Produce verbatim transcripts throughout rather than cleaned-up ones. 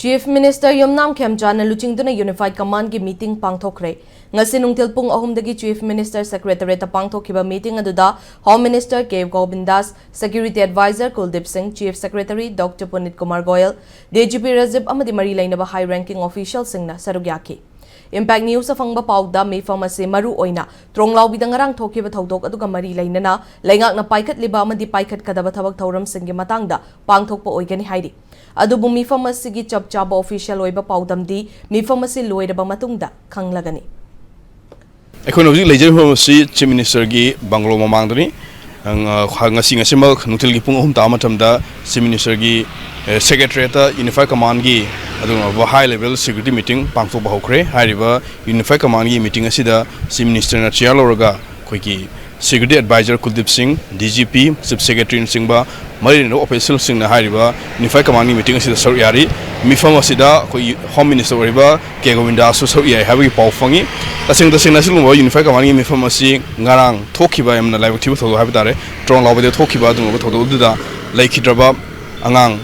Chief Minister ꯌꯨꯝꯅꯥꯝ ꯈꯦꯝꯆꯥꯟꯅ ꯂꯨꯆꯤꯡꯗꯨꯅ Unified Command ꯒꯤ meeting ꯄꯥꯡꯊꯣꯛꯈ꯭ꯔꯦ꯫ ꯉꯁꯤ ꯅꯨꯡꯊꯤꯜ ꯄꯨꯡ ꯑꯍꯨꯝꯗꯒꯤ Chief Minister Secretariat ꯇ ꯄꯥꯡꯊꯣꯛꯈꯤꯕ meeting ꯑꯗꯨꯗ Home Minister ꯀꯦ ꯒꯣꯕꯤꯟꯗꯥꯁ, Security Advisor ꯀꯨꯜꯗꯤꯞ ꯁꯤꯡ, Chief Secretary Doctor ꯄꯨꯅꯤꯠ Kumar Goyal, D G P Rajiv ꯑꯃꯗꯤ ꯃꯔꯤ ꯂꯩꯅꯕ high ranking official ꯁꯤꯡꯅ ꯁꯔꯨꯛ ꯌꯥꯈꯤ꯫ Impact News ꯅ ꯐꯪꯕ ꯄꯥꯎꯗ, ꯃꯤꯐꯝ ꯑꯁꯤ ꯃꯔꯨ ꯑꯣꯏꯅ ꯇ꯭ꯔꯣꯡꯂꯥꯎꯕꯤꯗ ꯉꯔꯥꯡ ꯊꯣꯛꯈꯤꯕ ꯊꯧꯗꯣꯛ ꯑꯗꯨꯒ ꯃꯔꯤ ꯂꯩꯅꯅ ꯂꯩꯉꯥꯛꯅ ꯄꯥꯏꯈꯠꯂꯤꯕ ꯑꯃꯗꯤ ꯄꯥꯏꯈꯠꯀꯗꯕ ꯊꯕꯛ ꯊꯧꯔꯝꯁꯤꯡꯒꯤ ꯃꯇꯥꯡꯗ ꯄꯥꯡꯊꯣꯛꯄ ꯑꯣꯏꯒꯅꯤ ꯍꯥꯏꯔꯤ꯫ ꯑꯗꯨꯕꯨ ꯃꯤꯐꯝ ꯑꯁꯤꯒꯤ ꯆꯞ ꯆꯥꯕ official ꯑꯣꯏꯕ ꯄꯥꯎꯗꯝꯗꯤ ꯃꯤꯐꯝ ꯑꯁꯤ ꯂꯣꯏꯔꯕ ꯃꯇꯨꯡꯗ ꯈꯪꯂꯒꯅꯤ꯫ ꯑꯩꯈꯣꯏꯅ ꯍꯧꯖꯤꯛ ꯂꯩꯖꯔꯤꯕ ꯃꯐꯝ ꯑꯁꯤ Chief Minister ꯒꯤ bungalow ꯃꯃꯥꯡꯗꯅꯤ꯫ ꯑꯪ, ꯑ, ꯉꯁꯤ, ꯉꯁꯤꯃꯛ ꯅꯨꯡꯊꯤꯜꯒꯤ ꯄꯨꯡ ꯑꯍꯨꯝ ꯇꯥꯕ ꯃꯇꯝꯗ Chief Minister ꯒꯤ, ꯑꯦ, Secretariat ꯇ Unified Command ꯒꯤ ꯑꯗꯨꯒꯨꯝꯂꯕ high level security meeting ꯄꯥꯡꯊꯣꯛꯄ ꯍꯧꯈ꯭ꯔꯦ꯫ ꯍꯥꯏꯔꯤꯕ Unified Command ꯒꯤ meeting ꯑꯁꯤꯗ Chief Minister ꯅ chair ꯂꯧꯔꯒ ꯑꯩꯈꯣꯏꯒꯤ Security Advisor ꯀꯨꯜꯗꯤꯞ ꯁꯤꯡ, D G P, Chief Secretary ꯅꯆꯤꯡꯕ ꯃꯔꯤ ꯂꯩꯅꯕ official ꯁꯤꯡꯅ ꯍꯥꯏꯔꯤꯕ Unified Command ꯒꯤ meeting ꯑꯁꯤꯗ ꯁꯔꯨꯛ ꯌꯥꯔꯤ꯫ ꯃꯤꯐꯝ ꯑꯁꯤꯗ ꯑꯩꯈꯣꯏꯒꯤ Home Minister ꯑꯣꯏꯔꯤꯕ ꯀꯦ ꯒꯣꯕꯤꯟꯗꯥꯁꯨ ꯁꯔꯨꯛ ꯌꯥꯏ ꯍꯥꯏꯕꯒꯤ ꯄꯥꯎ ꯐꯪꯉꯤ꯫ ꯇꯁꯦꯡ ꯇꯁꯦꯡꯅ ꯑꯁꯤꯒꯨꯝꯕ Unified Command ꯒꯤ ꯃꯤꯐꯝ ꯑꯁꯤ ꯉꯔꯥꯡ ꯊꯣꯛꯈꯤꯕ ꯌꯥꯝꯅ ꯂꯥꯏꯕꯛ ꯊꯤꯕ ꯊꯧꯗꯣꯛ ꯍꯥꯏꯕ ꯇꯥꯔꯦ꯫ ꯇ꯭ꯔꯣꯡꯂꯥꯎꯕꯤꯗ ꯊꯣꯛꯈꯤꯕ ꯑꯗꯨꯒꯨꯝꯂꯕ ꯊꯧꯗꯣꯛ ꯑꯗꯨꯗ ꯂꯩꯈꯤꯗ꯭ꯔꯕ ꯑꯉꯥꯡ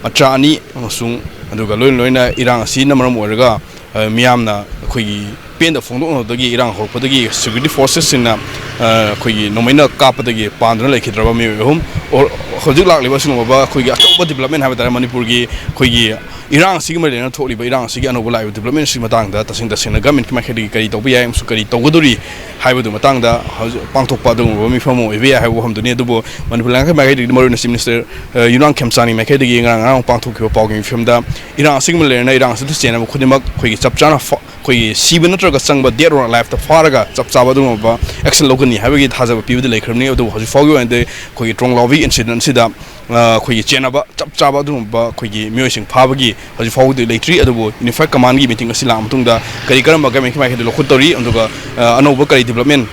ꯃꯆꯥ ꯑꯅꯤ ꯑꯃꯁꯨꯡ ꯑꯗꯨꯒ ꯂꯣꯏꯅ ꯂꯣꯏꯅ ꯏꯔꯥꯡ ꯑꯁꯤꯅ ꯃꯔꯝ ꯑꯣꯏꯔꯒ, ꯑ, ꯃꯤꯌꯥꯝꯅ ꯑꯩꯈꯣꯏꯒꯤ ꯄꯦꯟꯗ ꯐꯣꯡꯗꯣꯛꯅꯕꯗꯒꯤ ꯏꯔꯥꯡ ꯍꯧꯔꯛꯄꯗꯒꯤ security forces ꯁꯤꯡꯅ, ꯑ, ꯑꯩꯈꯣꯏꯒꯤ ꯅꯣꯡꯃꯩꯅ ꯀꯥꯞꯄꯗꯒꯤ ꯄꯥꯟꯗꯨꯅ ꯂꯩꯈꯤꯗ꯭ꯔꯕ ꯃꯤꯑꯣꯏ ꯑꯍꯨꯝ꯫ ꯑꯣ-, ꯍꯧꯖꯤꯛ ꯂꯥꯛꯂꯤꯕ ꯑꯁꯤꯒꯨꯝꯂꯕ ꯑꯩꯈꯣꯏꯒꯤ ꯑꯆꯧꯕ development ꯍꯥꯏꯕ ꯇꯥꯔꯦ, ꯃꯅꯤꯄꯨꯔꯒꯤ ꯑꯩꯈꯣꯏꯒꯤ ꯏꯔꯥꯡ ꯑꯁꯤꯒꯤ ꯃꯔꯤ ꯂꯩꯅꯅ ꯊꯣꯛꯂꯤꯕ ꯏꯔꯥꯡ ꯑꯁꯤꯒꯤ ꯑꯅꯧꯕ ꯂꯥꯛꯂꯤꯕ development ꯑꯁꯤꯒꯤ ꯃꯇꯥꯡꯗ ꯇꯁꯦꯡ ꯇꯁꯦꯡꯅ government ꯀꯤ ꯃꯥꯏꯀꯩꯗꯒꯤ ꯀꯔꯤ ꯇꯧꯕ ꯌꯥꯏ ꯑꯃꯁꯨꯡ ꯀꯔꯤ ꯇꯧꯒꯗꯧꯔꯤ ꯍꯥꯏꯕꯗꯨ ꯃꯇꯥꯡꯗ ꯍꯧꯖꯤꯛ ꯄꯥꯡꯊꯣꯛꯄ ꯑꯗꯨꯒꯨꯝꯂꯕ ꯃꯤꯐꯝ ꯑꯃ ꯑꯣꯏꯕ ꯌꯥꯏ ꯍꯥꯏꯕ ꯋꯥꯐꯝꯗꯨꯅꯤ꯫ ꯑꯗꯨꯕꯨ ꯃꯅꯤꯄꯨꯔ ꯂꯩꯉꯥꯛꯀꯤ ꯃꯥꯏꯀꯩꯗꯒꯤ, ꯃꯔꯨꯑꯣꯏꯅ Chief Minister, ꯑ, ꯌꯨꯝꯅꯥꯝ ꯈꯦꯝꯆꯥꯟꯒꯤ ꯃꯥꯏꯀꯩꯗꯒꯤ ꯉꯔꯥꯡ, ꯉꯔꯥꯡ ꯄꯥꯡꯊꯣꯛꯈꯤꯕ ꯄꯥꯎꯒꯤ ꯃꯤꯐꯝꯗ ꯏꯔꯥꯡ ꯑꯁꯤꯒꯤ ꯃꯔꯤ ꯂꯩꯅꯅ ꯏꯔꯥꯡ ꯑꯁꯤꯗ ꯆꯦꯟꯅꯕ ꯈꯨꯗꯤꯡꯃꯛ ꯑꯩꯈꯣꯏꯒꯤ ꯆꯞ ꯆꯥꯅ ꯐ-, ꯑꯩꯈꯣꯏꯒꯤ ꯁꯤꯕ ꯅꯠꯇ꯭ꯔꯒ ꯆꯪꯕ, dead or alive ꯇ ꯐꯥꯔꯒ ꯆꯞ ꯆꯥꯕ ꯑꯗꯨꯒꯨꯝꯂꯕ action ꯂꯧꯒꯅꯤ ꯍꯥꯏꯕꯒꯤ ꯊꯥꯖꯕ ꯄꯤꯕꯗꯤ ꯂꯩꯈ꯭ꯔꯕꯅꯤ꯫ ꯑꯗꯨꯕꯨ ꯍꯧꯖꯤꯛ ꯐꯥꯎꯒꯤ ꯑꯣꯏꯅꯗꯤ ꯑꯩꯈꯣꯏꯒꯤ ꯇ꯭ꯔꯣꯡꯂꯥꯎꯕꯤ incident ꯑꯁꯤꯗ, ꯑ, ꯑꯩꯈꯣꯏꯒꯤ ꯆꯦꯟꯅꯕ ꯆꯞ ꯆꯥꯕ ꯑꯗꯨꯒꯨꯝꯕ ꯑꯩꯈꯣꯏꯒꯤ ꯃꯤꯑꯣꯏꯁꯤꯡ ꯐꯥꯕꯒꯤ ꯍꯧꯖꯤꯛ ꯐꯥꯎꯒꯤꯗꯤ ꯂꯩꯇ꯭ꯔꯤ꯫ ꯑꯗꯨꯕꯨ Unified Command ꯒꯤ meeting ꯑꯁꯤ ꯂꯥꯛꯑ ꯃꯇꯨꯡꯗ ꯀꯔꯤ ꯀꯔꯝꯕ government ꯀꯤ ꯃꯥꯏꯀꯩꯗ ꯂꯧꯈꯠꯇꯧꯔꯤ, ꯑꯗꯨꯒ, ꯑ, ꯑꯅꯧꯕ ꯀꯔꯤ development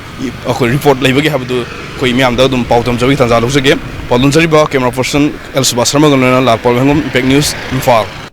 ꯑꯩꯈꯣꯏ report ꯂꯩꯕꯒꯦ ꯍꯥꯏꯕꯗꯨ ꯑꯩꯈꯣꯏ ꯃꯤꯌꯥꯝꯗ ꯑꯗꯨꯝ ꯄꯥꯎ ꯇꯝꯖꯕꯒꯤ ꯇꯥꯟꯖꯥ ꯂꯧꯖꯒꯦ꯫ ꯄꯥꯎ ꯂꯣꯟꯖꯔꯤꯕ camera person ꯑꯦꯜ ꯁꯨꯕꯥꯁ ꯁꯔꯃꯒ ꯂꯣꯏꯅꯅ ꯂꯥꯜꯄꯥꯜ ꯋꯥꯍꯦꯡꯕꯝ, Impact News, ꯏꯝꯐꯥꯜ꯫